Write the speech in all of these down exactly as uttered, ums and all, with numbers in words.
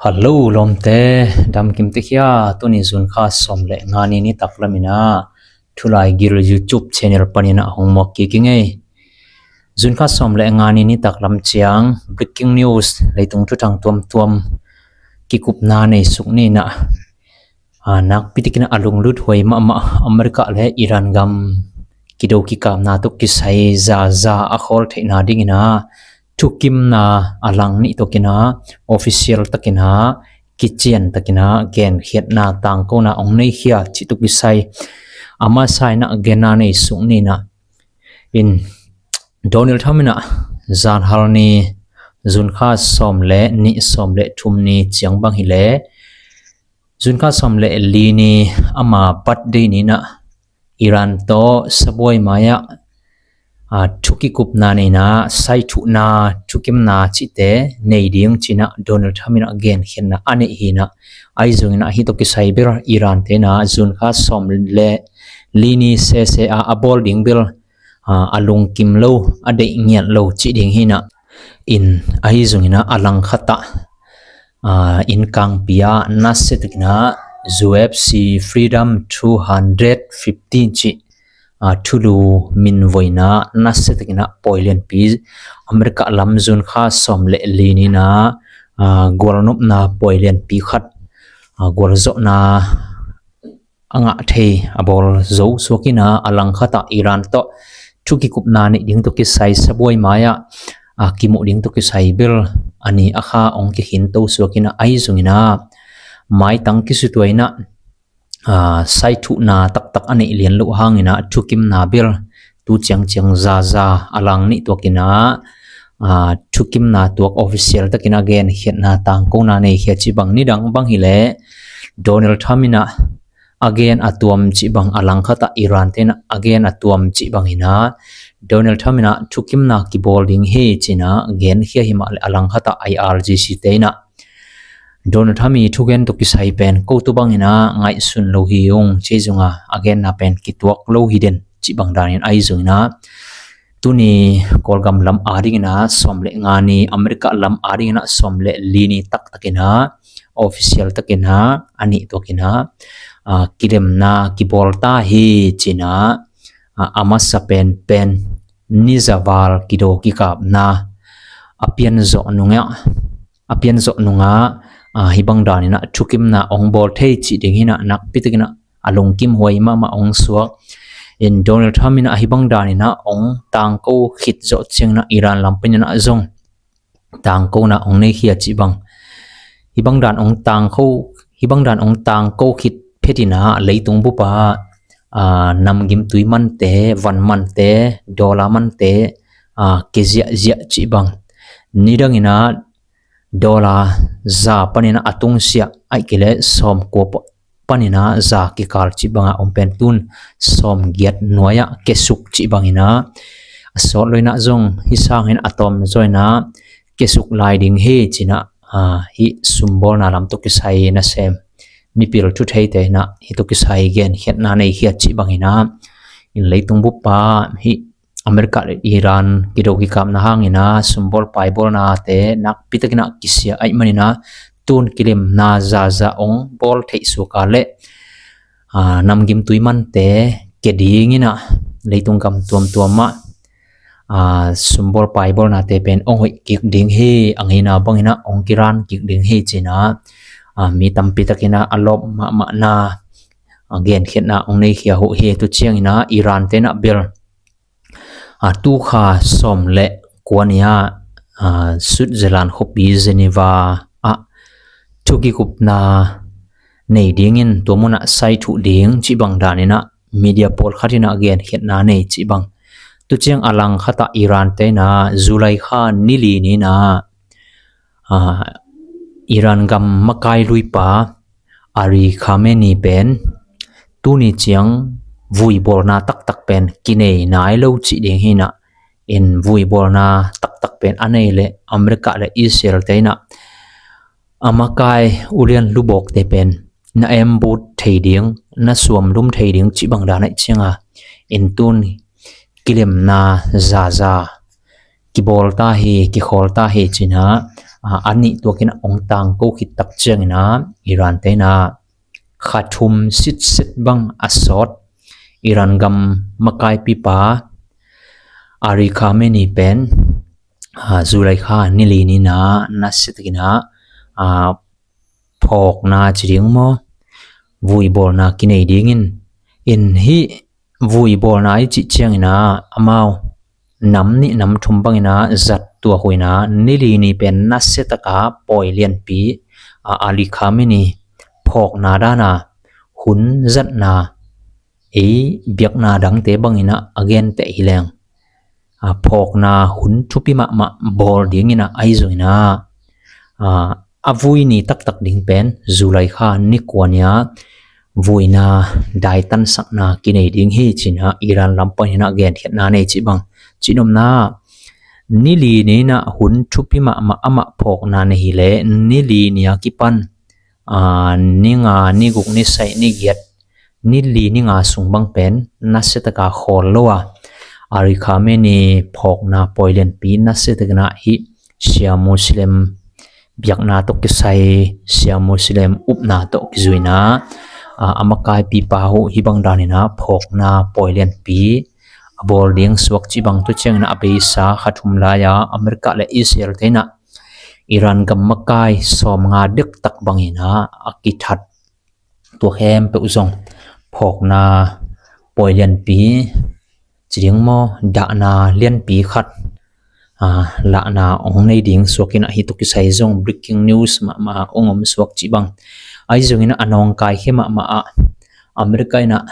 Hello lawmte, dam kim te hia? Tuni June kha sawm le nga ni nitak lam in ah Thulai Gil YouTube channel panin ah hong muak kik ing ei. June kha sawm le nga ni nitak lam ciang breaking news, leitung thuthang tuamtuam kikupna nei suk ni in ah, a, nakpi takin ah a lunglut huai mahmah America le Iran gam kido kikapna tawh kisai zaza a khawl theihna dingin ah thukimna a lang nih tawh kin ah official takin ah kician takin ah genkhiatna tangkona hong nei khia cih tawh kisai a masa in ah genna nei suk ni in ah, in Donald Trump in ah zanhal ni June kha sawm le nih, sawm le thum ni ciang bang hi leh June kha sawm le li ni ama birthday ni in ah Iran tawh sabuai mai-ah, a, thukikupna nei in ah saithuhna, thukimna cihte nei ding ci in ah Donald Trump in ah genkhiatna a neih hi in ah, ahi zongin ah hih tawh kisai bel Iran te in ah June kha sawm le li ni sese a a bawl ding bel, a, a lungkim lo, a deih ngiat lo cih ding hi in ah, in ahi zongin ah a langkhat ah, a, inn kangpi ah nasia takin ah U F C Freedom two hundred fifteen cih, a, thulu minvoina nasia takin ah pawi lianpi America lam June kha sawm le li ni in ah, a, gualnopna pawi lianpi khat, a, gualzawhna a ngah thei a bawl zo suak in ah a langkhat ah Iran tawh thukikupna neih ding tawh kisai sabuai mai-ah, a, kimuh ding tawh kisai bel a ni a kha hong kikhinto suak in ah, ahi zongin ah maitang kisutuah in ah, a, saithuhna taktak a neih lian loh hangin ah thukimna bel tu ciangciang zaza a lang nih tuak in ah, a, thukimna tuak official takin ah genkhiatna tangkona nei khia cih bang. Nidang bang hi leh Donald Trump in ah a gen a tuam cih bang, a langkhat ah Iran te in ah a gen a tuam cih bang in ah Donald Trump in ah thukimna kibawl ding hi ci in ah genkhia hi mah leh a langkhat ah I R G C te in ah Donald Trump i thugen tawh kisai pen ko tu bang in ah ngaihsun lo hi ung, ci zong a a genna pen kituak lo hi den cih bang danin, ahi zongin ah tuni Kawlgam lam adingin ah sawm le nga ni, America lam adingin ah sawm le li ni taktak in ah official takin ah a nih tuak in ah, a, kilemna kibawl ta hi ci in ah, a, a masa penpen ni za val kido kikapna a pianzawh nung ah, a pianzawh nung ah, a, hih bang danin ah thukimna hong bawl thei cih ding hi in ah nakpi takin ah a lungkim huai mahmah hong suak. In Donald Trump in ah hih bang danin ah hong tangko khit zawh ciangin ah Iran lam panin ah zong tangkona hong nei khia cih bang. Hih bang dan hong tangko, hih bang dan hong tangko khit phet in ah leitung bup ah, a, namgimtui mante, van mante, dollar mante, a, kia ziahziah cih bang. Nidang in ah dollar za panin ah a tungsiah, ahih kei leh sawmkua pa- panin ah za kikal cih bang a om pen tun sawmgiat nuai ah kia suk cih bang in ah, a sawt lo in ah zong hih sangin a tawm zaw in ah kia suk lai ding hi ci in ah, a, hih sumbawlna lam tawh kisai nasem mipil thutheite in ah hih tawh kisai genkhiatna nei khia cih bang in ah, in leitung bup ah hih America le Iran kido kikapna hangin ah sumbawl paibawlnate nakpi takin ah kisia ahih manin ah tun kilemna zaza hong bawl theih suak a leh, a, namgimtui mante kia dingin ah leitung gam tuamtuam ah, a, sumbawl paibawlnate pen hong hoih kik ding hi, a ngeina bangin ah hong kiran kik ding hi ci in ah, a, mi tampi takin ah a lawp mahmahna, a, genkhiatna hong nei khia uh hi. Tu ciangin ah Iran te in ah bel, a, tu kha sawm le kua ni ah, a, Switzerland khuapi Geneva ah thukikupna nei dingin tua mun ah saithuh ding cih bang danin ah media pawlkhat in ah genkhiatna nei cih bang. Tu ciang a langkhat ah Iran te in ah July kha ni li ni in ah, a, Iran gam makai luipa Ali Khamenei pen tuni ciang vuibawlna taktak pen kinei nai lo cih ding hi in ah, in vuibawlna taktak pen a nei leh America le Israel te in ah a makai ulian lubawkte pen na embut thei ding, na suamlum thei ding cih bang dan ahih ciang a, in tun kilemna zaza kibawl ta hi, kikhawl ta hi ci in ah, a, a nih tuakin a ong tangko khit tak ciangin ah Iran te in ah kha thum sitset bang a sawt Iran gam makaipipa Ali Khamenei pen, a, July kha ni li ni-in ah nasia takin ah, a, phawkna ci ding maw, vuibawlna kinei dingin, in hih vuibawlna i cih ciangin ah amau nam nih nam thum bangin ah zat tuak uh in ah ni li ni pen nasia taka pawi lianpi, a, Ali Khamenei phawkna dan a hun zatna, ei biakna dangte bangin ah a genteh hi leng, a, phawkna hun thupi mahmah bawl dingin ah ahi zongin ah, a, a vui ni taktak ding pen July kha ni kua ni-a vuina daitansakna kinei ding hi ci-in ah Iran lam panin ah genkhiatna nei cih bang. Cihnopna, ni li ni-in ah hun thupi mahmah amah phawkna nei hi leh ni li ni-a kipan, a, ni nga, ni guk, ni sagih, ni giat, ni li, ni nga sung bang pen nasia taka khawl lo a, Ali Khamenei phawkna pawi lianpi nasia takin ah hih Shia Muslim biakna tawh kisai, Shia Muslim upna tawh kizuina, a, a makaipipa uh hih bang danin ah phawkna pawi lianpi a bawl ding suak cih bang. Tua ciangin ah a beisa kha thum lai-a America le Israel te in ah Iran gam makai sawmnga dektak bangin ah a kithat, tua khempeuh zong phawkna pawi lianpi ci ding maw, dahna lianpi khat, a, lahna ong nei ding suakin ah hih tawh kisai zong breaking news mahmah ong om suak cih bang. Ahi zongin ah a nawngkai khia mahmah ah America in ah,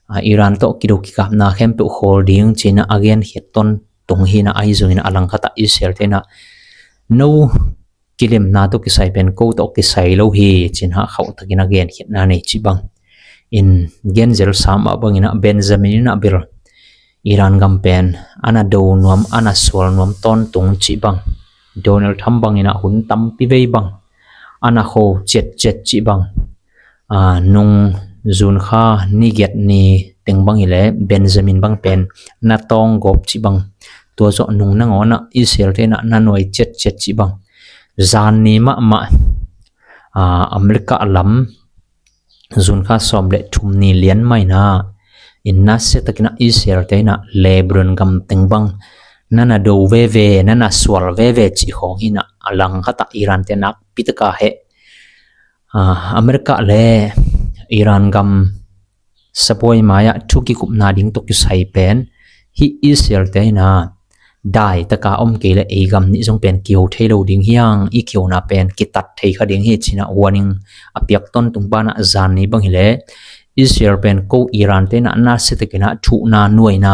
a, Iran tawh kido kikapna khempeuh khawl ding ci-in ah a genkhiat tawntung hi-in ah, ahi zongin ah a langkhat ah Israel te in ah no kilemna tawh kisai pen ko tawh kisai lo hi ci-in ah khauhtakin a genkhiatna nei cih bang. In genzel sam ah bangin ah Benjamin in ah bel Iran gam pen a na do nuam, a na sual nuam tawntung cih bang. Donald Trump bangin ah hun tampi vei bang a na kho ciatciat cih bang. A, nung June kha ni giat ni teng bang hi leh Benjamin bang pen na tawng gawp cih bang. Tua zawh nung nangawn ah Israel te in ah na nuai ciatciat cih bang. Zan ni mahmah, a, America lam June kha sawm le thum ni lian mah in ah, in nasia takin ah Israel te in ah Lebanon gam teng bang na na do veve, na na sual veve cih khawng hi-in ah a langkhat ah Iran te nakpi taka heh, a, America le Iran gam sabuai mai-ah thu kikupna ding tawh kisai pen hih Israel te in ah dai taka om kei leh ei gam nih zong pen kiho thei lo ding hi hang, i kihona pen kitat thei kha ding hi ci-in ah warning a piak tawntung banah zan ni bang hi leh Israel pen ko Iran te in ah nasia takin ah thuhna nuaina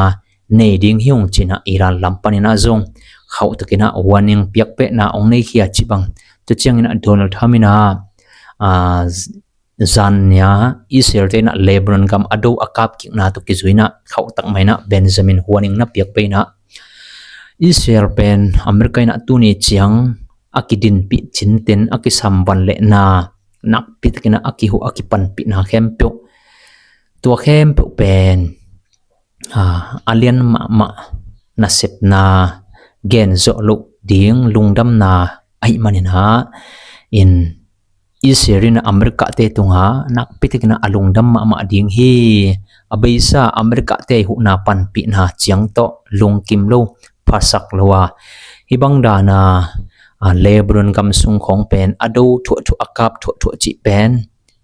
nei ding hi ung ci-in ah Iran lam panin ah zong khauhtakin ah warning piak behna ong nei khia cih bang. Tua ciangin ah Donald Trump in ah, a, zan ni-a Israel te in ah Lebanon gam a do a kap kikna tawh kizui-in ah khauhtak mah in ah Benjamin warning na piak beh in ah Israel pen America in ah tuni ciang a kidinpih cinten, a kisamvan lehna, nakpi takin ah a kihuh a kipanpihna khempeuh, tua khempeuh pen, a, a lian mahmah nasepna, gen zawh loh ding lungdamna ahih manin ah, in Israel in America te tungah nakpi takin ah a lungdam mahmah ding hi. A beisa America te huhna panpihna ciang tawh lungkim lo, phasak lo a, hih bang dan a, a, Lebanon gam sung khawng pen a do thuahthuah, a kap thuahthuah cih pen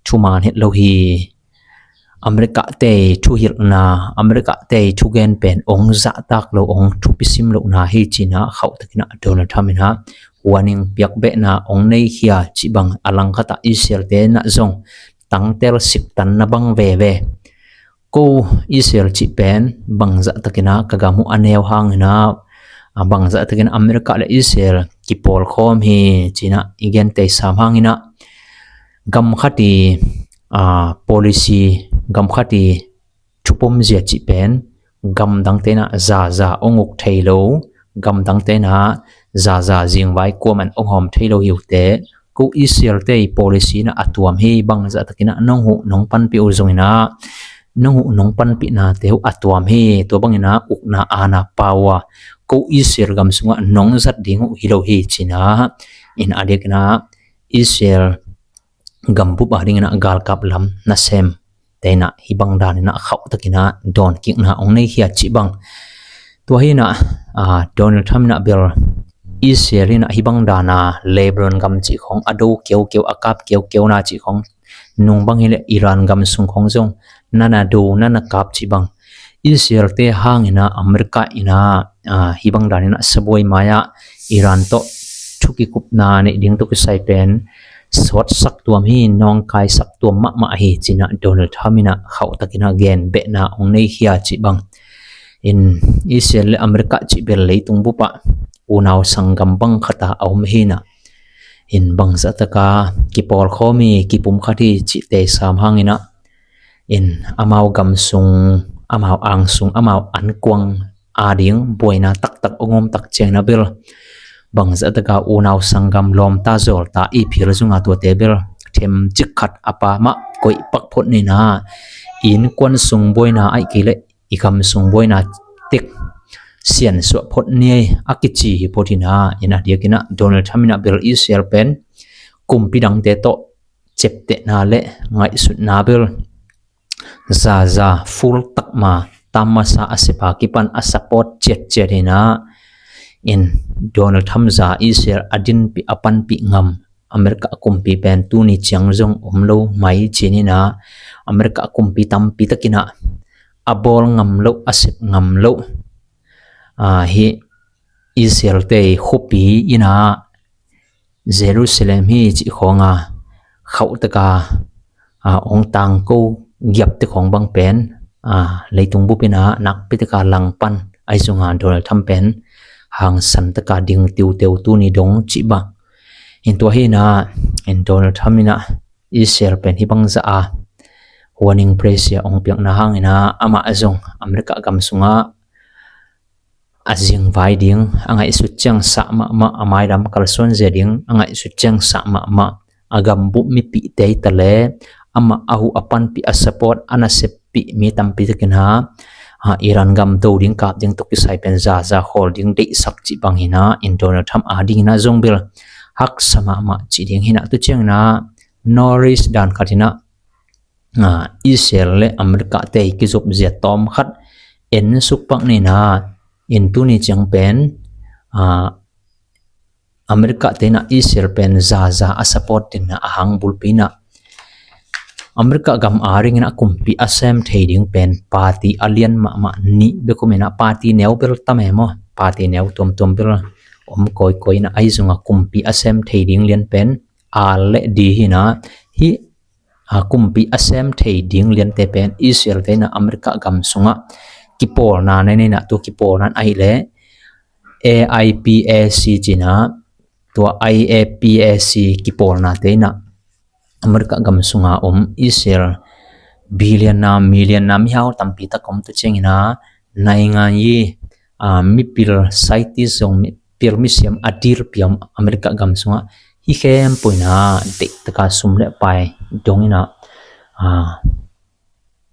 thuman het lo hi. America te thuhilhna, America te thugen pen ong zahtak lo, ong thupisim lohna hi ci-in ah khauhtakin ah Donald Trump in ah warning piak behna ong nei khia cih bang. A langkhat ah Israel te in ah zong tangtel siktanna bang veve. Ko Israel cih pen bangzah takin ah ka gam uh a neu hangin ah, a, bangzah takin America le Israel kipawlkhawm hi ci-in ah i genteh sam hangin ah, gam khat i, a, policy, gam khat i thupomzia cih pen gam dangte in ah zaza ong uk thei lo, gam dangte in ah zaza zingvai kuaman ong hawm thei lo hi uh teh, ko Israel te i policy in ah a tuam hi. Bangzah takin ah nong huh nong panpih uh zongin ah nong huh nong panpihnate uh a tuam hi. Tua bangin ah ukna aana pau a, ko Israel gam sungah nong zat ding uh hi lo hi ci-in ah In a diakin ah Israel gambup a dingin ah galkap lam nasem te in ah hih bang danin ah khauhtakin ah dawnkikna hong nei hi a cih bang. Tua hi in ah, ah, Donald Trump in ah bel Israel in ah hih bang dan a Lebanon gam cih khawng a do keukeu, a kap keukeuna cih khawng, nung bang hileh Iran gam sung khawng zong na na do, na na kap cih bang. Israel te hangin ah America in ah, ah, hih bang danin ah sabuai mai-ah Iran tawh thukikupna neih ding tawh kisai pen sawtsak tuam hi, nawngkaisak tuam mahmah hi ci-in ah Donald Trump in ah khauhtakin ah genbehna hong nei hi a cih bang. In Israel le America cih bel leitung bupah unau sanggam bang khat a a om hi in ah, in bangzah taka kipawlkhawm hi, kipumkhat hi cihte sam hangin ah, in amau gam sung, amau ang sung, amau ankuang a ding buaina taktak hong om tak ciangin ah bel bangzah taka unau sanggam lawmta zawlta i phil zunga tuate bel themcik khat a pa mah koih pak phot ni in ah, innkuan sung buaina ahih kei leh i gam sung buaina tek siansuah phot ni a kici hi phot hi in ah, in a diakin ah Donald Trump in ah bel Israel pen kumpi dangte tawh ciaptehna le ngaihsutna bel zaza full tak ma, tam masa a sepa kipan a support ciatciat hi in ah, in Donald Trump za Israel a dinpih a panpih ngam America kumpi pen tuni ciang zong om lo mai ci-in ah, America kumpi tampi takin ah a bawl ngam loh, a sep ngam loh, ah, hih Israel te khuapi in ah Jerusalem hi cih khawng a khauhtaka, ah, hong tangko giapte khawng bang pen, ah, leitung bup in ah nakpi taka langpan ahi zong a Donald Trump pen hangsan taka ding tiuteu tuni dong cih bang. In tua hi in ah, in Donald Trump in ah Israel pen hih bangzah a warning press a hong piakna hangin ah amah zong America gam sungah a zingvai ding, a ngaihsut ciang sah mahmah, a mailam kalsuan zia ding a ngaihsut ciang sah mahmah, a gambup mipihte hi ta le amah a huh a panpih a support a naseppih mi tampi takin ah, ah, Iran gam do ding kap ding tawh kisai pen zaza khawl ding deihsak cih bang hi in ah, in Donald Trump a dingin ah zong bel haksa mahmah cih ding hi in ah, tu ciangin ah North East dan khat in ah, ah, Israel le America te kizop zia tawm khat en suk pak ni in ah, in tuni ciang pen, ah, America te in ah Israel pen zaza a support in ah a hang bulpi in ah America gam a dingin ah kumpi a sem thei ding pen party a lian mahmah nih bek om in ah, party neu bel tam e maw, party neu tuamtuam bel om kawikawi in ah, ahi zong a kumpi a sem thei ding lian pen a le di hi in ah, hih, ah, kumpi a sem thei ding liante pen Israel te in ah America gam sungah kipawlna nei in ah, tua kipawlna in ahih leh A I P A C ci-in ah, tua I A P A C kipawlnate in ah America gam sunga om Israel billionaire, millionaire mihau tampi tak om tu ciangin ah naingan yi, ah, mipil scientist zong, mipil misiam a dilpi a om America gam sungah, hih khempeuh in ah deih taka sum le pai dong in ah, ah,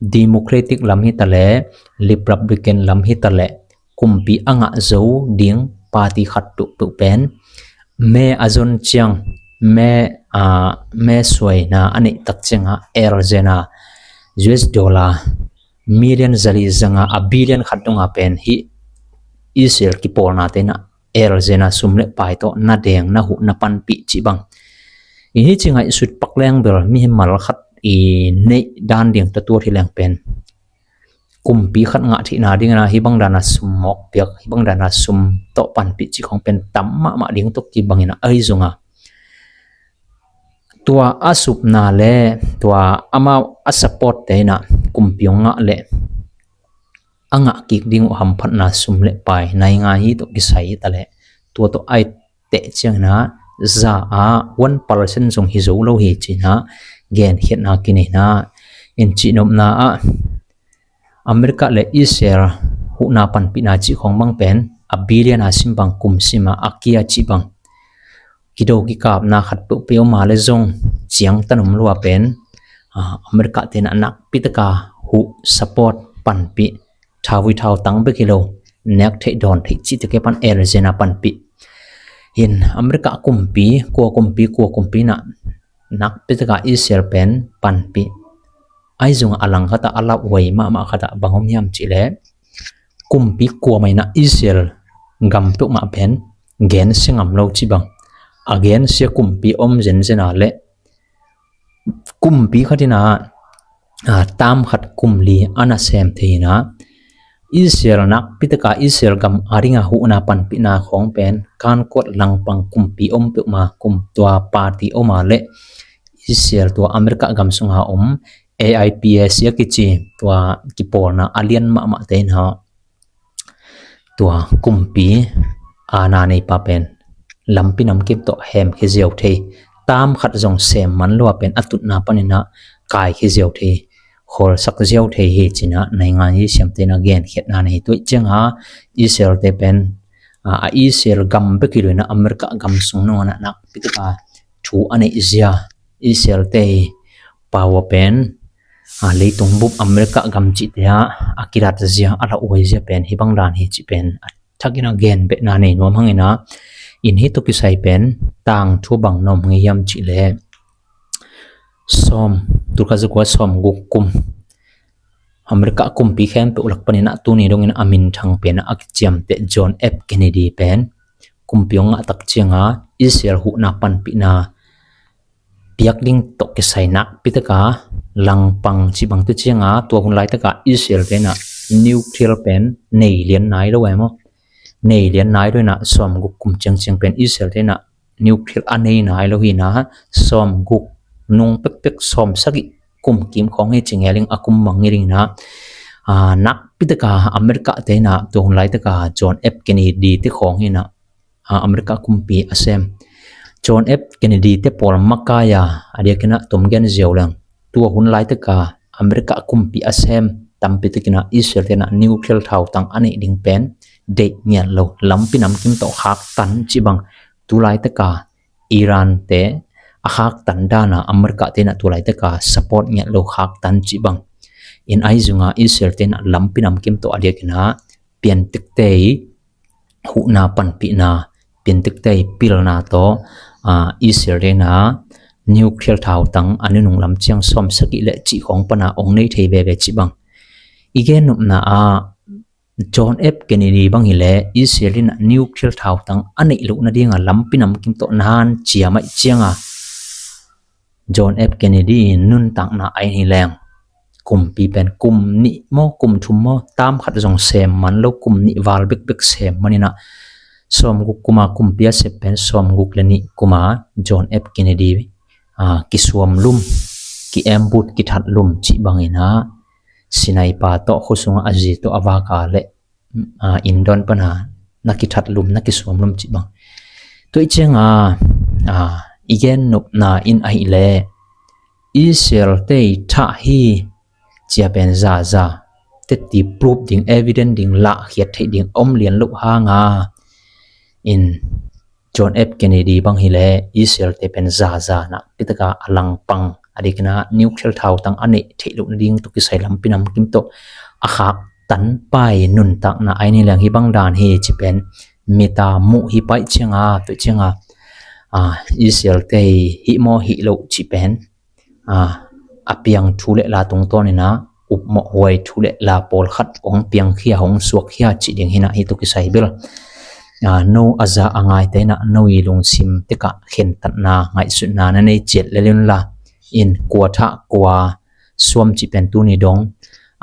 Democratic lam hi ta le, Republican lam hi ta le, kumpi a ngah zo ding party khat peuhpeuh pen me a zon ciang, me, ah, me suaina a neih tak ciangah elzena U S dollar million zali zanga a billion khat donga pen hih Israel kipawlnate in ah elzena sum le pai tawh na deng, na huh, na panpih cih bang. I hih ci ngaihsut pak leng bel mimal khat i neih dan ding tawh tuat hi leng pen kumpi khat ngah theihna dingin ah hih bang dana sum mawk piak, hih bang dana sum tawh panpih cih khawng pen tam mahmah ding tawh kibangin ah ahi zong a, tua a supna le tua amau a support te in ah kumpi hong ngah le a ngah kik ding uh hamphatna sum le pai naingan yi tawh kisai hi ta le, tua tawh ai teh ciangin ah za ah one percent zong hi zo lo hi ci-in ah genkhiatna kinei in ah, in cihnopna ah America le Israel huhna panpihna cih khawng bang pen a billion a sim bang, kum sima a kia cih bang kido kikapna khat peuhpeuh om a le zong ciangtan om lua pen, ah, America te in ah nakpi taka huh, support, panpih, thauvui thautang bek hi lo, nek theih dawn theih cih tawh kipan elzena panpih. In America kumpi, kua kumpi, kua kumpi na nakpi taka Israel pen panpih. Ahi zongah a lang khatah a lauhuai mahmah khatah bang om hiam cihleh, kumpi kua mah inah Israel gam peuhmah pen gensia ngam lo cih bang. A gensia kumpi om zenzen a leh kumpi khat inah, a, tam khat kum li a na sem thei inah, Israel nakpi taka Israel gam a dinga huhna panpihna khawng pen kankuat langpang kumpi om peuhmah, kum tua party om a leh Israel tua America gam sunga om A I P A C a kici tua kipawlna a lian mahmah te inah tua kumpi a na neipa pen lampi namkim tawh hemkhia ziau thei, tam khat zong sem man lo a pen a tutna paninah kaikhia ziau thei, khawlsak ziau thei hi cinah naingan i siamte inah genkhiatna nei. Tua ih cianga Israel te pen, a, a Israel gam bek hi lo inah America gam sung nangawnah nakpi taka thu a neih zia, Israel te hi pau a pen, a, leitung bup America gam cihte ah a kilat zia, a lauhuai zia pen hih bang dan hi cih pen a thakin a gen behna nei nuam hang inah, in hih tawh kisai pen tangthu bang na om ngei hiam cihleh, sawm, tulkhat zakua sawmguk kum America kumpi khempeuh lak paninah tuni dongin a minthang penah a kiciamteh John F Kennedy pen kumpi hong ngah tak cianga Israel huhna panpihna piak ding tawh kisai nakpi taka langpang cih bang tu cianga tua hun laitaka Israel te inah nuclear pen nei lian nai lo e maw? Nei lian nai lo inah sawmguk kum ciangciang pen Israel te inah nuclear a nei nai lo hi inah sawmguk nung pekpek sawmsagih kum kim khawng hi ci ngel ing, a kum mang ngil ing inah, a, nakpi taka America te inah tua hun laitaka John F Kennedy te khawng hi inah, a, America kumpi a sem John F Kennedy te pawl makai a, a diakinah tom gen ziau leng tua hun laitaka America kumpi a sem tampi takinah Israel te inah nuclear thautang a neih ding pen deih ngiat lo, lampi namkim tawh khaktan cih bang, tu laitaka Iran te a khaktan dana America te inah tu laitaka support ngiat lo, khaktan cih bang. In ahi zongah Israel te inah lampi namkim tawh a diakinah piantekte huhna panpihna, piantekte pilna tawh, a, Israel te inah nuclear thautang a nunung lam ciang sawmsagih leh cih khawng pana hong nei thei veve cih bang. I gennopna ah John F Kennedy bang hileh Israel inah nuclear thautang a neih loh nadinga lampi namkim tawh nan ciam aih cianga John F Kennedy nuntakna a in hi leng kumpi pen kum nih maw, kum thum maw, tam khat zong sem man lo, kum nih val bekbek sem man inah sawmguk kuma kumpi a sep pen sawmguk le nih kuma John F Kennedy, a, kisuam lum, ki-ambut, kithat lum cih bang inah Sinai pa tawh khua sungah a zi tawh a vak a leh, a, indawn pana na kithat lum, na kisuam lum cih bang. Tua ih cianga, a, i gennopna in ahih leh Israel te thah hi cia pen zaza, teti proof ding, evidence ding, lahkhiat theih ding om lian loh hanga in John F Kennedy bang hileh Israel te pen zaza nakpi taka a langpang, a diakinah nuclear thautang a neih theih loh nading tawh kisai lampi namkim tawh a khaktan pai nuntakna a in hi leng hih bang dan hi cih pen mita muh hi pai cianga, tua cianga, a, Israel te hih maw hih loh cih pen, a, a piang thu le la tungtawn inah upmawh huai thu le la pawlkhat hong piangkhia, hong suakkhia cih ding hi inah hih tawh kisai bel, a, no a za a ngaite inah no i lungsim tekah khentatna, ngaihsutna na nei ciat lel inla, in kua thah kua suam cih pen tuni dong,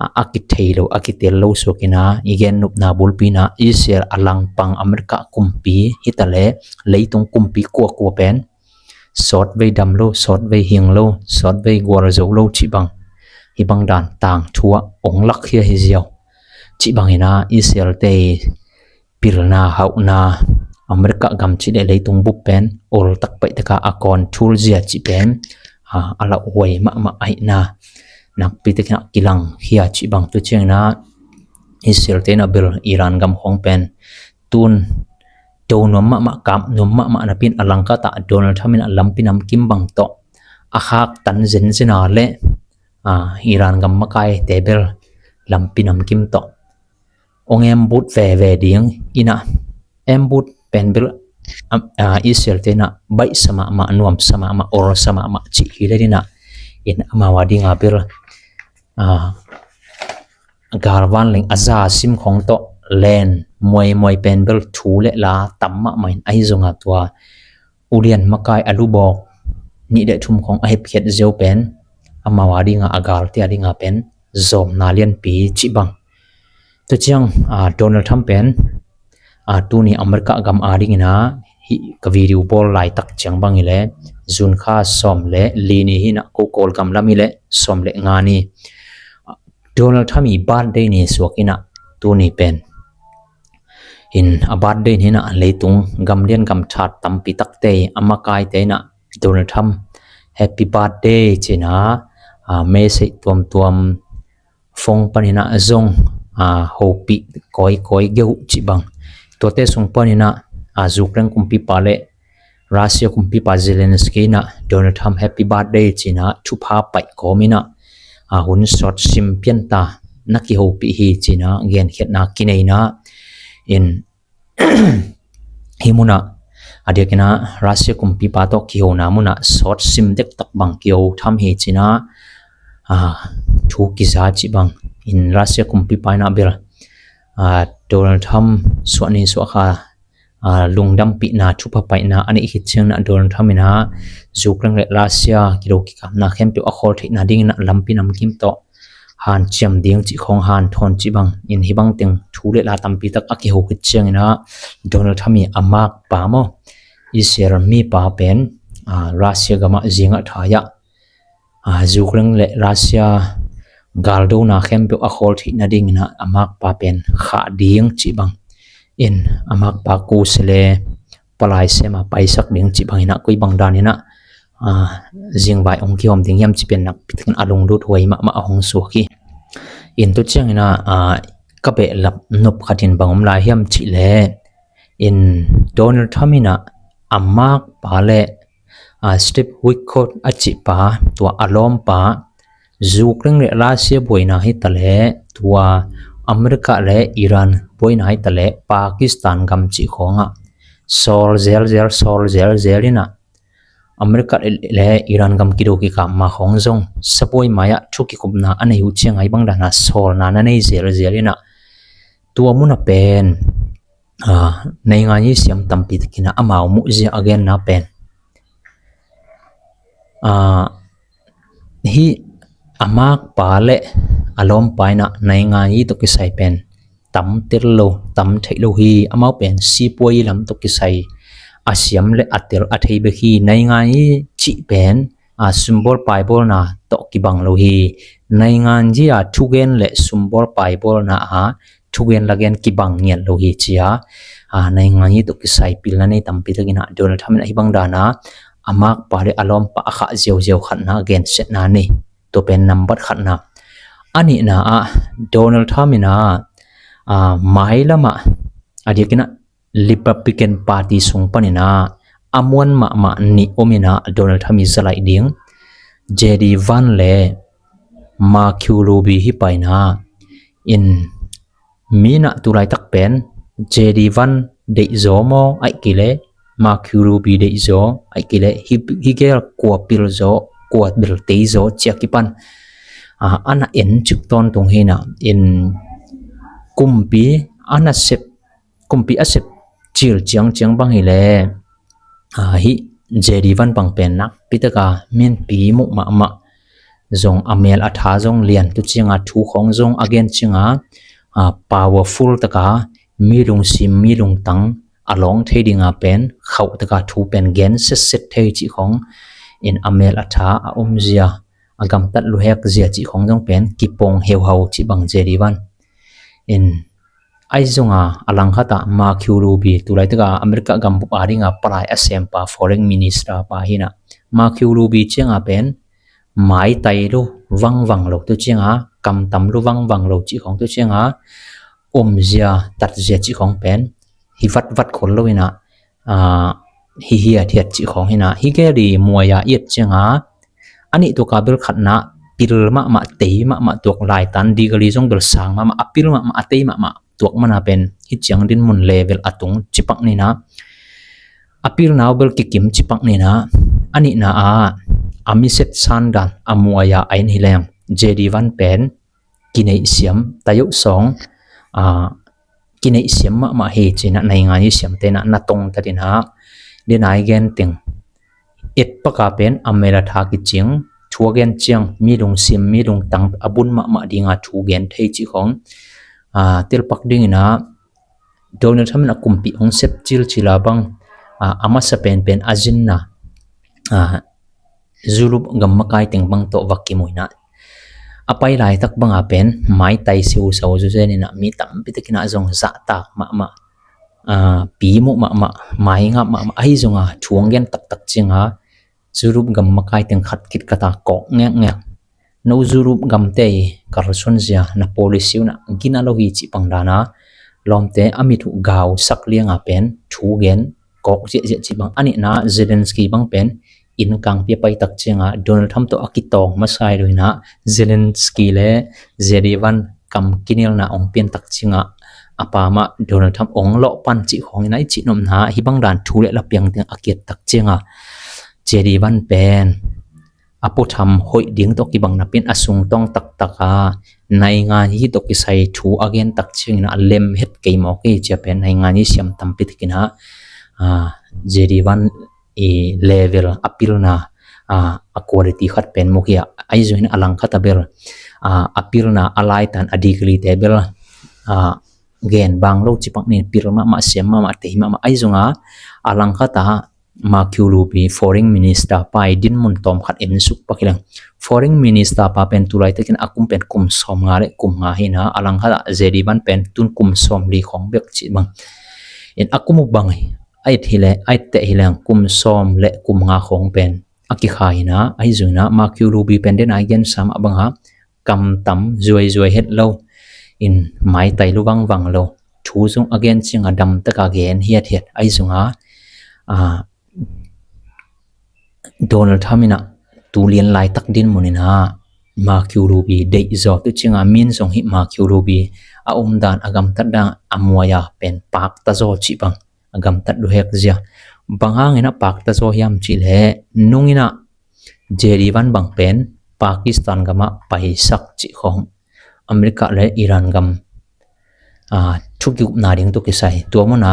a, a kithei lo, a kitel lo suak inah i gennopna bulpi inah Israel a langpang America kumpi hitaleh leitung kumpi kuakua pen sawtvei dam lo, sawtvei hing lo, sawtvei gualzo lo cih bang, hih bang dan tangthu ah hong lakkhia hi ziau. Cih bang inah Israel te pilna hauhna, America gam cih leh leitung bup pen oltak paih taka a control zia cih pen, a, a lauhuai mahmah ahihna nakpi takinah kilangkhia cih bang. Tua cianginah Israel te inah bel Iran gam khawng pen tun do nuam mahmah, kap nuam mahmah napi in a langkatah Donald Trump in a lampi namkim bang tawh a khaktan zenzen a leh, a, Iran gam makaite bel lampi namkim tawh hong ambut veve ding inah, ambut pen bel Am-, ah, Israel te in ah baihsa mahmah, nuamsa mahmah, orsa mahmah cih hi le in ah, in amau a ding a bel, ah, galvan leng a za sim khong tawh len muaimuai pen bel thu le la tam mahmah in, ahi zong a tua ulian makai a lubawk nih le thum khong a hepkhiat zeu pen amau a ding a, a galte a ding a pen zawmna lianpi cih bang. Tua ciang, ah, Donald Trump pen, ah, tuni America gam a ding in ah, hih ka video bawl laitak ciang bang hi le, June kha sawm le li ni hi in ah, ko Kawlgam lam hi le sawm le nga ni. Donald Trump i birthday ni suak in ah, tuni pen. In a birthday ni in ah, leitung gam lian gam that tampi takte, a makaite in ah, Donald Trump happy birthday ci in ah, ah, message tuamtuam, phone pan in ah zong, ah, hopih kawikawi geuh cih bang. Tuate sung pan in ah, ah, Ukraine kumpipa le Russia kumpipa Zelensky in ah Donald Trump happy birthday ci in ah thupha paih kawm in ah, ah, hun sawt sim pian ta, na kihopih hi ci in ah genkhiatna kinei in ah, in hih mun ah, a diak in ah Russia kumpipa tawh kihona mun ah sawt sim dektak bang kiho tham hi ci in ah, ah, thu kiza cih bang. In Russia kumpipa in ah bel, ah, Donald Trump suah ni suah kha, ah, lungdampihna, thupha paihna a neih khit ciang in ah Donald Trump in ah Ukraine le Russia kido kikapna khempeuh a khawl theihna ding in ah lampi namkim tawh hanciam ding cih khong, hanthawn cih bang. In hih bang teng thu le la tampi tak a kiho khit ciang in ah Donald Trump i a makpa maw, Israel mipa pen, ah, Russia gam ah zing ah thai ah, ah, Ukraine le Russia galdona khempeuh a khawl theihna ding in ah a makpa pen khah ding cih bang. In a makpa ku se le palai sem a paisak ding cih bang in ah, koi bang dan in ah, ah, zingvai hong kihawm ding hiam cih pen nakpi takin a lunglut huai mahmah a hong suak hi. In tua ciang in ah, ah, ka behlap nop khat in bang om lai hiam cih le, in Donald Trump in ah a makpa le, ah, Steve Witkoff a cihpa, tua a lawmpa, Ukraine le Russia buaina hi ta le, tua America le Iran buaina hi ta le, Pakistan gam cih khong ah sawl zelzel, sawl zelzel in ah, America le, le Iran gam kido kikap ma khong zong sabuai mai ah thu kikupna a nei uh ciang a, hih bang dan a sawlna na nei zelzel in ah, tua mun ah pen, ah, naingan i siam tampi takin ah amau muhzia a genna pen, ah, hih a makpa le a lawmpa in ah naingan i tawh kisai pen tam tel lo, tam theih lo hi. Amau pen sipuai lam tawh kisai a siam le a tel a thei bek hi. Naingan i cih pen, ah, sumbawl paibawlna tawh kibang lo hi. Naingan i a thugen le sumbawl paibawlna a thugen lagen kibang ngiat lo hi ci a, ah, naingan i tawh kisai pilna nei tampi takin ah Donald Trump in ah hih bang dan a a makpa le a lawmpa a khah ziauziau khatna gensiatna nei. Tua pen nambat khatna. A nihna ah Donald Trump in ah, ah, mailam ah, a diak in ah Republican Party sung pan in ah a muan mahmah nih om in ah Donald Trump i za laih ding, J D Vance le Marco Rubio hi pai in ah, in mi in ah tu laitak pen J D Vance deih zaw maw, ahih kei leh Marco Rubio deih zaw, ahih kei leh hi, hi gel kua pil zaw, kua bel tei zaw ci a kipan, ah, a na en cik tawntung hi in ah, in kumpi a na sep, kumpi a sep cil ciangciang bang hi leh, ah, hih J D Vance bang pen nakpi tak a mianpi muh mahmah, zong a mel a tha zong lian, tu ciang a thu khong zong a gen ciang a, ah, powerful tak a, mi lungsim mi lungtang a lawng thei ding a pen khauh tak a thu pen gen setset thei cih khong in, a mel a tha a omzia, a gamtat luhekzia cih khong zong pen kipawng heuhau cih bang J D Vance. In ahi zong a, a langkhat ah Marco Rubio, tu laitak a America gambup a ding a palai a sempa, foreign minister pa hi in ah, Marco Rubio ciang a pen maitai lo vangvang lo, tu ciang a kamtam lo vangvang lo cih khong, tu ciang a omzia tatzia cih khong pen hi vatvat khol lo in ah, ah, hi hiathiat cih khong hi in ah, hi gel i muai a i et ciang a, a nih tuak a bel khatna pil mahmah, tei mahmah, tuak laitan degree zong bel sang mahmah, a pil mahmah, a tei mahmah tuak man a pen hi ciang dinmun level a tung ci pak ni in ah, A pilna uh bel kikim cipak nina, a nihna ah a miset sandan a muaya a in hileng J D Vance pen kineihsiam, tayoh sawng, a, kineihsiam mahmah hi cinah naingan i siamte na na tongtat inah, denai gen teng etpaka pen a mel a tha kicing, thu a gen ciang mi lungsim mi lungtang a bun mahmah dinga thu gen thei cih khong, a, telpak dinginah Donald Trump in a kumpi hong sep cilcila bang, a, a masa penpen a zinna, a, Europe gam makai teng bang tawh va kimuinah, a pai laitak banga pen maitai siusau zuzeninah mi tampi takinah zong zahtak mahmah, a, pimuh mahmah, maingap mahmah, ahi zonga thu hong gen taktak cinga Europe gam makai teng khat khit kata kawk ngekngek. No Europe gamte i kalsuanzia na policy unah gina lo hi cih pang dana lawmte a mit uh gausak lianga pen thu gen kawk ziahziah cih bang. A nihna Zelensky bang pen inn kangpi a paitak cianga Donald Trump tawh a kitawng masai lo inah Zelensky le J D Vance kam kinelna ong piantak cianga a pamah Donald Trump ong lawhpan cih khawng inah i cih nopna hi bang dan thu le la piang teng a kiattak cianga J D Vance pen a puatham hoih ding tawh kibang napin a sungtawng taktaka naingan hi tawh kisai thu a gentak ciangin a lem het kei mawk hi cia pen naingan hi siam tampi takinah, a, J D Vance i level a pilna, a, a quality khat pen muk hi a, ahi zongin a langkhat a bel, a, a pilna a laitan a degree te bel, a, gen bang lo cipak ni pil mahmah siam mahmah tei mahmah ahi zonga a langkhat a Marco Rubio foreign minister pa i dinmun tawm khat en suk pak hileng. Foreign minister pa pen tulaitakin a kum pen kum sawm nga le kum nga hina a langkhat a J D Vance pen tun kum sawm li khong bek cih bang. In a kum uh bang a et hile a et teh hileng kum sawm le kum nga khong pen a kikha hina ahi zongina Marco Rubio pen den a i gen sam a banga kamtam zuaizuai het lo in maitai lu vangvang lo thu zong a gen cianga damtaka gen hiathiat ahi zonga, a, Donald Trump inah tulian laitak dinmun inah Marco Rubio deih zaw tu cianga min zong hi Marco Rubio a umdan a gamtat dan a muaya pen pakta zaw cih bang a gamtat duhek zia bang hangin a pakta zaw hiam cih leh nung inah J D Vance bang pen Pakistan gamah paisak cih khong America le Iran gam, a, thukikupna ding tu kisai tua muna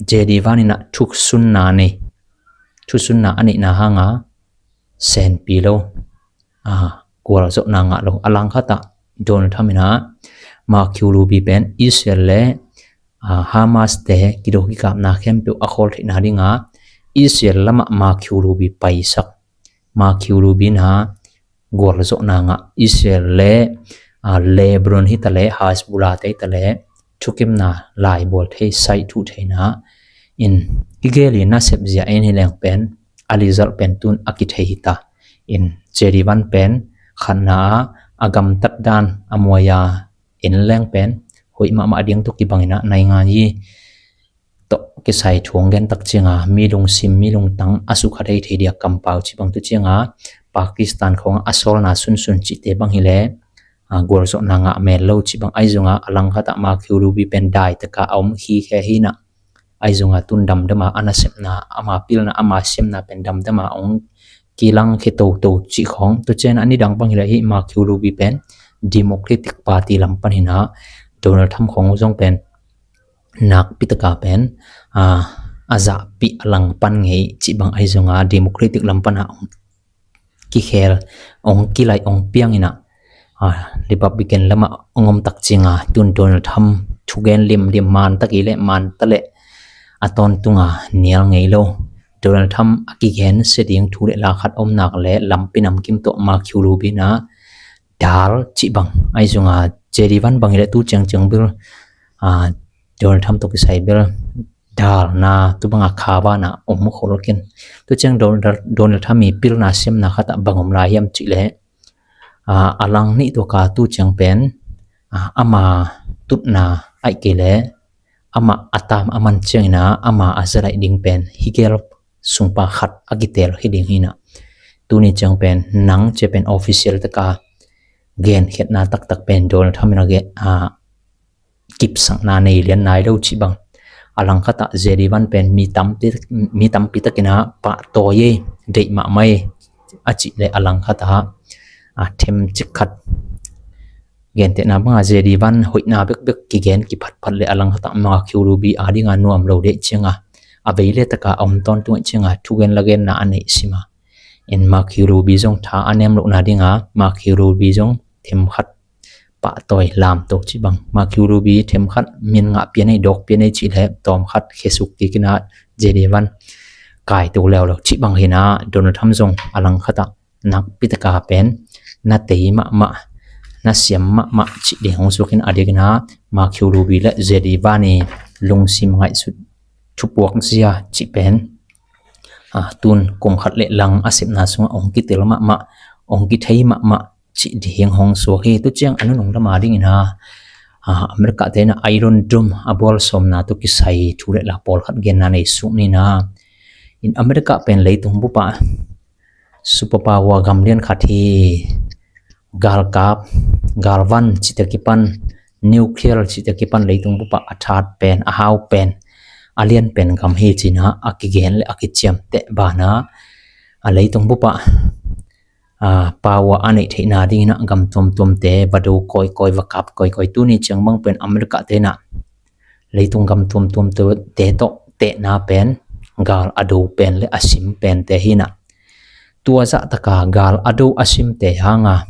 J D Vance inah thuksunna nei, thuksunna a neihna hanga senpi lo, a, gualzawhna ngah lo a langkhatah Donald Trump inah Marco Rubio pen Israel le, a, Hamas te kido kikapna khempeuh a khawl theihna dinga Israel lamah Marco Rubio paisak, Marco Rubio inah gualzawhna ngah Israel le, a, Lebanon hitaleh Hezbollah te hitaleh thukimna laibual thei saih thuh theina in kigel i nasep zia en hileng pen a result pen tun a kithei hita in J D Vance pen khatna a a gamtat dan a muaya en leng pen hoih mahmah ding tu kibangina naingan i tawh kisai thu hong gentak cianga mi lungsim mi lungtang a sukha thei thei dia kampau cih bang tu cianga Pakistan khawng a sawlna sunsun cihte bang hileh, a, gualzawhna ngah mel lo cih bang ahi zonga a langkhatah Marco Rubio pen daitaka a om khikhe hina ahi zonga tun damdama a nasepna ama pilna ama siamna pen damdama hong kilang khe toto cih khawng tu ciang a nidang bang hileh hi Marco Rubio pen Democratic Party lam pan hina Donald Trump khawng zong pen nakpi taka pen, a, a zahpih a langpan ngei cih bang ahi zonga Democratic lam pana hong kikhel, hong kilai, hong piang ina, a, Republican lama hong om tak cianga tun Donald Trump thugen limlim man tak i le man ta le a tawntunga nial ngei lo. Donald Trump a kigen sia ding thu le la khat om nak le lampi namkim tawh Marco Rubio ina dal cih bang ahi zonga J D Vance bang i le tu ciangciang bil, a, Donald Trump tawh kisai bil dalna tu banga kha bana om khol kin. Tu ciang Donald, Donald Trump i pilna siamna khatah bang om lai hiam cih leh, a, a lang nih tua ka tu ciang pen, a, ama tutna aih kei leh ama a tam a man ciangina ama a zalaih ding pen hi gel sungpa khat a kitel hi ding hina. Tuni ciang pen nang cia pen official taka genkhiatna taktak pen Donald Trump ina ge, a, kipsakna nei lian nai lo cih bang. A langkhatah J D one pen mi tampi, mi tampi takin ah pahtawi ei, deih mahmah ei a cih le a langkhatah a themcik khat. Gentehna bangah J D one hoihna bekbek kigen kiphatphat le a langkhatah Marco Rubio a dingah nuam lo deih ciangah a vei le takah a om tawntung ciangah thugen lagenna a neih sima. In Marco Rubio zong tha a nem lohna dingah Marco Rubio zong themkhat pahtawi lamto cih bang. Marco Rubio themkhat min ngah pian ei, dawk pian ei cih le tawmkhat khesuk kikin ah J D one kaito leuleu cih bang hi nah, Donald Trump zong a langkhatah nakpi taka pen na tei mahmah, na siam mahmah cih ding hong suakin a diakin ah Marco Rubio le J D one i lungsim ngaihsut thupuak zia cih pen, a, tun kum khat le lang a sepna sungah hong kitel mahmah, hong kithei mahmah cih ding hong suak hi. Tu ciang a nunung lama dingin ah, a, America te in ah Iron Dome a bual sawmna tawh kisai thu le la pawlkhat genna nei suk ni nah. In America pen leitung bupah superpower gam lian khat hi. Galkap, galvan cihte kipan, nuclear cihte kipan leitung bupah a that pen, a hau pen, a lian pen gam hi ci nah a kigen le a kiciamteh banah, a, leitung bupah, a, power a neih theihna dingin ah gam tuamtuamte va do kawikawi, va kap kawikawi. Tuni ciang bang pen America te in ah leitung gam tuamtuamte tawh tehna pen gal a do pen le a sim pente hi nah. Tua zah taka gal a do a simte hanga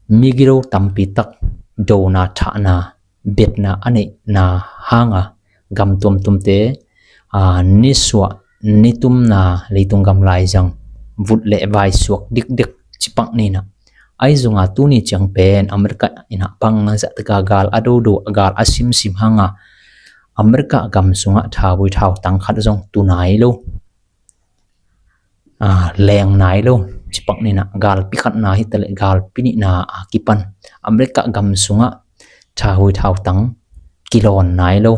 migilo tampi tak dona, thahna, betna a neihna hanga gam tuamtuamte, a, nisuah nitumna, leitung gam laizang, vut le vai suak dikdik ci pak ni nah. Ahi zongah tuni ciang pen America in ah bangzah taka gal a dodo, gal a simsim hanga America gam sungah thauvui thautang khat zong tu nai lo, a, leng nai lo ci pak ni nah. Galpi khatna hi ta le galpi nihna a kipan America gam sungah thauvui thautang kilawn nai lo.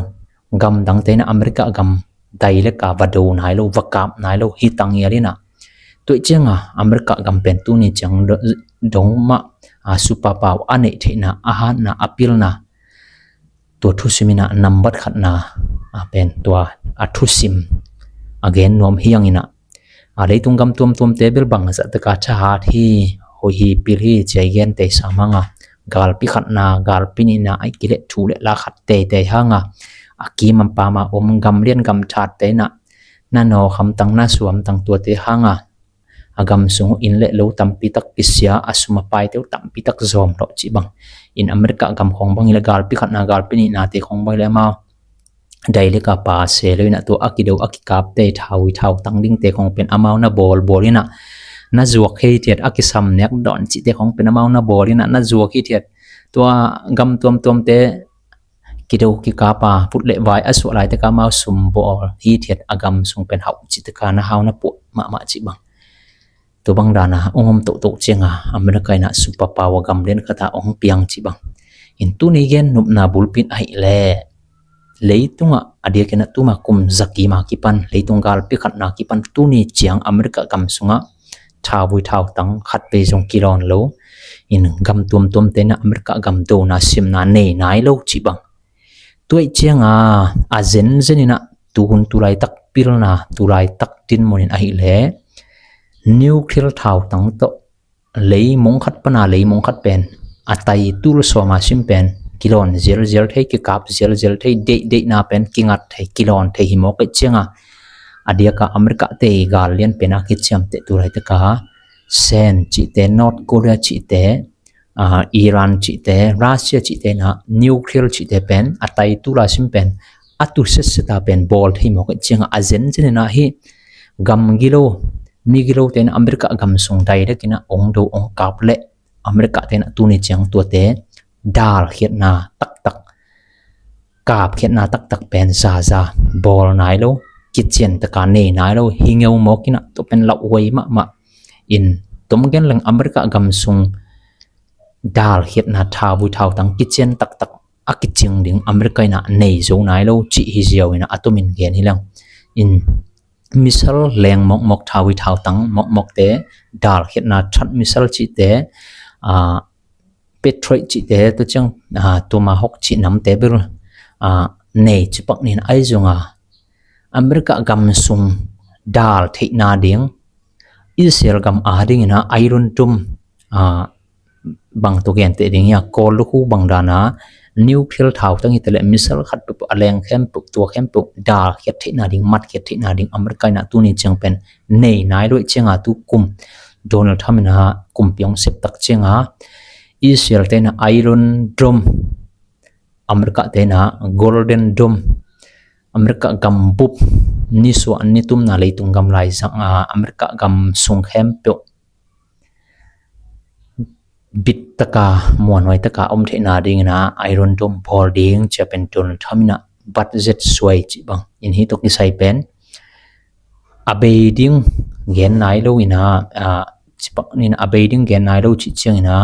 Gam dangte in ah America gam dai le ka va do nai lo, va kap nai lo hi tang hial hi nah. Tua ciangah America gam pen tuni ciang do-, dong mah, a, superpower a neih theihna, a hatna, a pilna, tua thusim in ah nambat khatna, a, pen tua a thusim a gen nuam hi hang in ah, a, leitung gam tuamtuamte bel bangzah taka thahat hi, hoih hi, pil hi ci a i gen tei sam hanga galpi khatna, galpi nihna a i kileh thu le la khat teitei hanga a kim a pam a om gam lian gam thatte in ah na nawk hamtang, na suam tang tuate hanga a gam sung inn le lo tampi tak kisia, a sum a paite uh tampi tak zawm lawh cih bang. In America gam khawng bang hi le galpi khatna, galpi nihnate khawng bang hi le amau dai le ka pa se lo in ah tua a kido a kikapte, thauvui thautang dingte khawng pen amau na bawlbawl in ah na zuak hi thiat, a kisam nek dawn cihte khawng pen amau na bawl in ah na zuak hi thiat. Tua gam tuamtuamte kido kikap a vut le vai a suah laitak a amau sum bawl hi thiat, a gam sung pen hau cih taka na hau na puah mahmah cih bang. Tua bang dana hong om tohtoh cianga America in ah superpower gam lian khata hong piang cih bang. In tuni gen nopna bulpi in ahih leh leitungah a diakin ah tuma kum za kim a kipan, leitung galpi khatna kipan tuni ciang America gam sungah thauvui thautang khat vei zong kilawn lo. In gam tuamtuamte in ah America gam dona simna nei nai lo cih bang. Tua ih cianga a zenzen in ah tuhun tulaitak pilna, tulaitak dinmun in ahih leh nuclear thautang tawh leimong khat pana leimong khat pen a tai tul sawma sim pen kilawn zialzial thei, kikap zialzial thei, deihdeihna pen kingat thei, kilawn thei hi mawk ih cianga a diaka America te gal lian pen a kiciamteh tulaitak a Sen cihte, North Korea cihte, a, Iran cihte, Russia cihte in ah nuclear cihte pen a tai tula sim pen a tu setseta pen bawl thei mawk ih cianga a zenzen in ah hi gam gilo, mi gilo te in ah America gam sung dai dek in ah ong do ong kap leh America te in ah tuni ciang tuate dalkhiatna taktak, kapkhiatna taktak pen zaza bawl nai lo, kician taka nei nai lo hi ngeu mawk in ah tua pen lauhuai mahmah. In tom gen leng America gam sung dalkhiatna thauvui thautang kician taktak a kicing ding America in ah nei zo nai lo cih hi ziau in ah a tomin gen hi leng. In missile leng mawkmawk, thauvui thautang mawkmawkte, dalkhiatna that missile cihte, a, Patriot cihte, tua ciang, a, Tomahawk cih namte bel, a, nei cipak nin ahi zong a America gam sung dal theihna ding Israel gam a dingin a Iron Dome, a, bang tu gen teh ding hi a, Kawl lukhu bang dan a nuclear thautang hi ta leh missile khat peuhpeuh a leng khempeuh, tua khempeuh dal khiat theihna ding, mat khiat theihna ding America in a tuni ciang pen nei nai lo ih ciang a tu kum Donald Trump in a kumpi hong sep tak ciang a Israel te in a Iron Dome, America te in a Golden Dome, America gam bup, nisuah nitumna leitung gam laizang a America gam sung khempeuh bit taka, muanhuai taka om theihna dingin a Iron Dome bawl ding ci a pen Donald Trump in a budget suai cih bang in hi tawh kisai pen a bei ding gen nai lo in a, a, cipak nin a bei ding gen nai lo cih ciangin a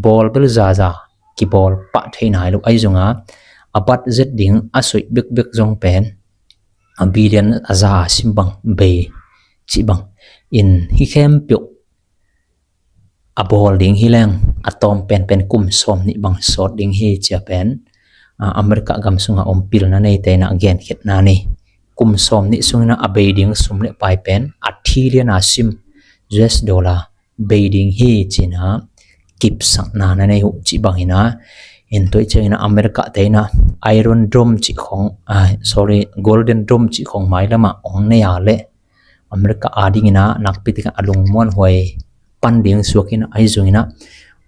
bawl bel zaza kibawl pah thei nai lo ahi zong a, a budget ding a soih bekbek zong pen a billion a za a sim bang bei cih bang in hi khempeuh a bawl ding hi leng a tawm penpen kum sawm nih bang sawt ding hi ci a pen, a, America gam sunga om pilna neite in a genkhiatna nei. Kum sawm nih sungin a bei ding sum le pai pen a trillion a sim U S dollar bei ding hi ci in a kipsakna na nei uh cih bangin a, in tua ih ciangin a America te in a Iron Dome cih khong, a, sorry, Golden Dome cih khong mailam ah hong nei a leh America a dingin a nakpi takin a lungmuanhuai pan ding suak in a, ahi zongin a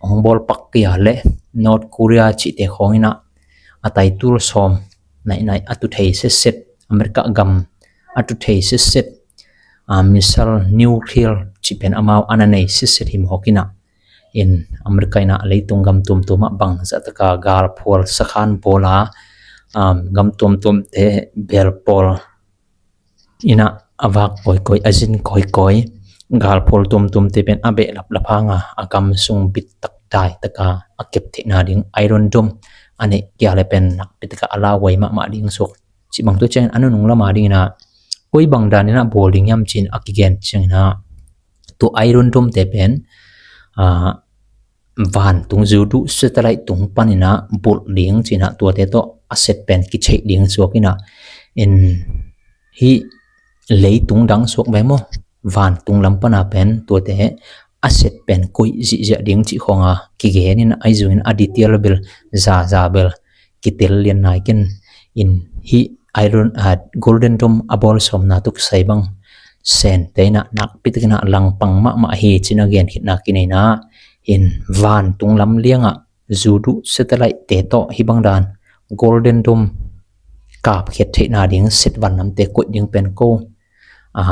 hong bawl pak kei a leh North Korea cihte khawng in a a taitul sawm naihnaih a tu thei setset, America gam a tu thei setset, a, missile, nuclear cih pen amau a na nei setset hi mawk in a, in America in a leitung gam tuamtuam ah bangzah taka galphual sakhan bawl a, a, gam tuamtuamte belpawl in a a vak kawikawi, a zin kawikawi, galphual tuamtuamte pen a behlap lap hang a, a gam sung bit tak dai taka a kep theihna ding Iron Dome a neih kei a leh pen nakpi taka a lauhuai mahmah ding suak cih bang tua ciangin a nunung lam a dingin a koi bang dan in a bawl ding hiam ci in a kigen ciangin a tua Iron Dome te pen, a, vantung zu duh satellite tung panin a bulh ding ci in a tuate tawh a set pen kitheih ding suak in a, in hih leitung dang suak ve maw, vantung lam pan a pen tuate a set pen koih zihziah ding cih khawng a kigen in a, ahi zongin a detail bel zaza bel kitel lian nai kei in, hih Iron, a, Golden Dome a bawl sawmna tawh kisai bang Sente in a nakpi takin a langpang mahmah hi ci in a genkhiatna kinei in a, in vantung lam liang ah zu duh satellite te tawh hih bang dan Golden Dome kapkhiat theihna ding set van lamte koih ding pen ko, a,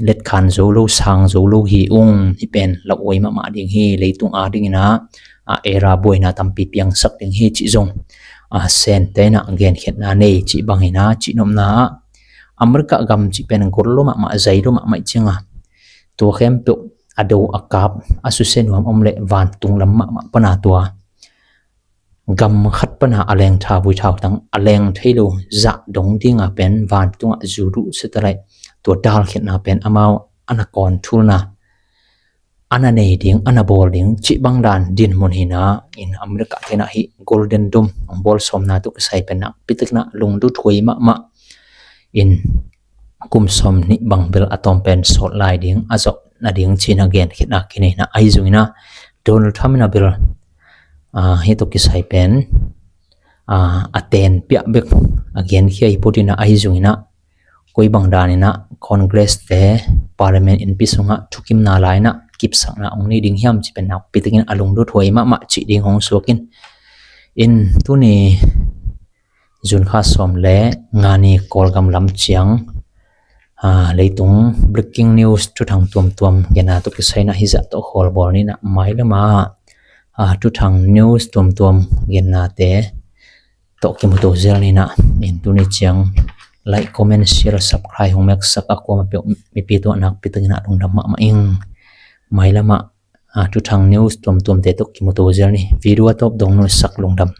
letkhan zo lo, sang zo lo hi ung, hih pen lauhuai mahmah ding hi, leitung a dingin a, a, era buaina tampi piangsak ding hi cih zong, a, Sente in a genkhiatna nei cih bangin a, cihnopna ah America gam cih pen gol lo mahmah, zai lo mahmah ih ciang a, tua khempeuh a do a kap a susia nuam om leh vantung lam mahmah pan a tua gam khat pan a a leng tha vui thautang a leng thei lo zah dong ding a pen vantung ah zu duh satellite tua dalkhiatna pen amau a na control na, a na nei ding, a na bawl ding cih bang dan dinmun hi in a, in America te in a hih Golden Dome hong bawl sawmna tawh kisai pen nakpi takin a lunglut huai mahmah in kum sawm nih bang bel a tawm pen sawt lai ding, a zawh nading ci in a genkhiatna kinei in a, ahi zongin a Donald Trump in a bel, a, hih tawh kisai pen, a, a ten piah bek a genkhia hi put in a, ahi zongin a koi bang dan in a Congress te Parliament innpi sungah thukimna lai in a kipsakna hong nei ding hiam cih pen nakpi takin a lunglut huai mahmah cih ding hong suak in, in tuni June kha sawm le nga ni Kawlgam lam ciang, a, leitung breaking news thuthang tuamtuam genna tawh kisai in a hih zah tawh khawl bawl ni in a, mailam ah, a, thuthang news tuamtuam gennate tawh kimuto zel ni in a, in tuni ciang like, comment, share, subscribe hong meksak a kuamah peuh mipi tawh nakpi takin a lungdam mahmah ing. Mailam ah, a, thuthang news tuamtuamte tawh kimuto zel ni. Video a tawp dong nuihsak, lungdam.